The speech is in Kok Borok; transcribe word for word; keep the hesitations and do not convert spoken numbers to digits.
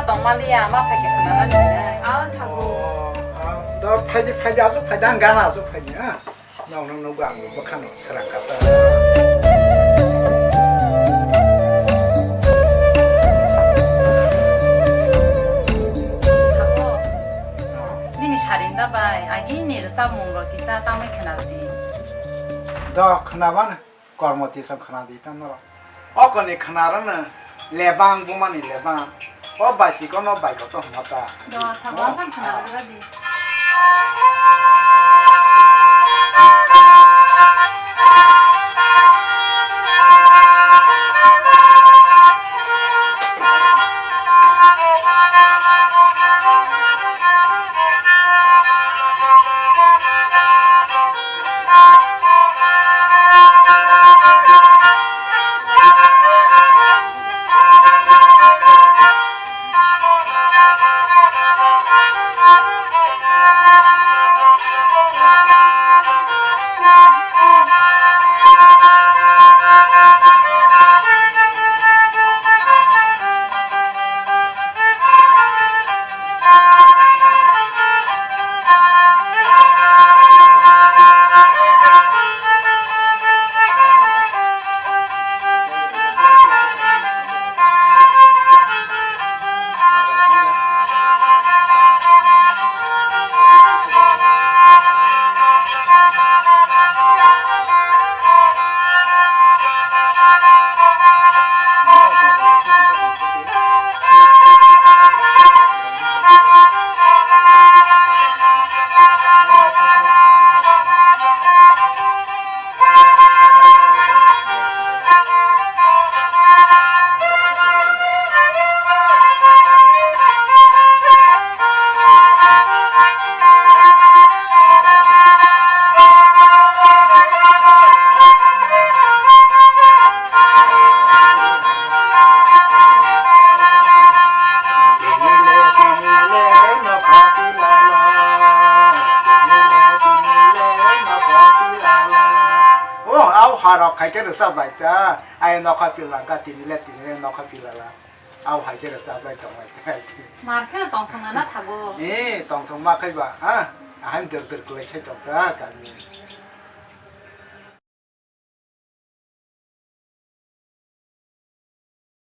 Tongmaliya, ma phaikhe khwnanani hinwi. Ah, thago. Oh, ah, da phaidi, phaidi, aswk phaidi, ang gana aswk phaidi, ha? Nokno nukgo ang bwkhano srang kha ta. Thago. Oh. Nini sarinda bai, agini rwchapmung rok kisa tamwi khwnarwdi. Da khwnabana. Kormo tisong khna di ta norok. Okoni khna rwno lebang bumani lebang. O bai sikono bai koto hwnma ta. Do, thago, oh, ang khna ah. Rwdi. Oh, au harok khai khe rwchap lai ta. Ai nokha pila ka tini le tini le nokha pila la. Au hai khe rwchap lai tong lai ta. Mar khe tongthok na na thago. Eh, tongthok ma khai ba, ha? Ahai dor dor kwlai sai tong ta kami.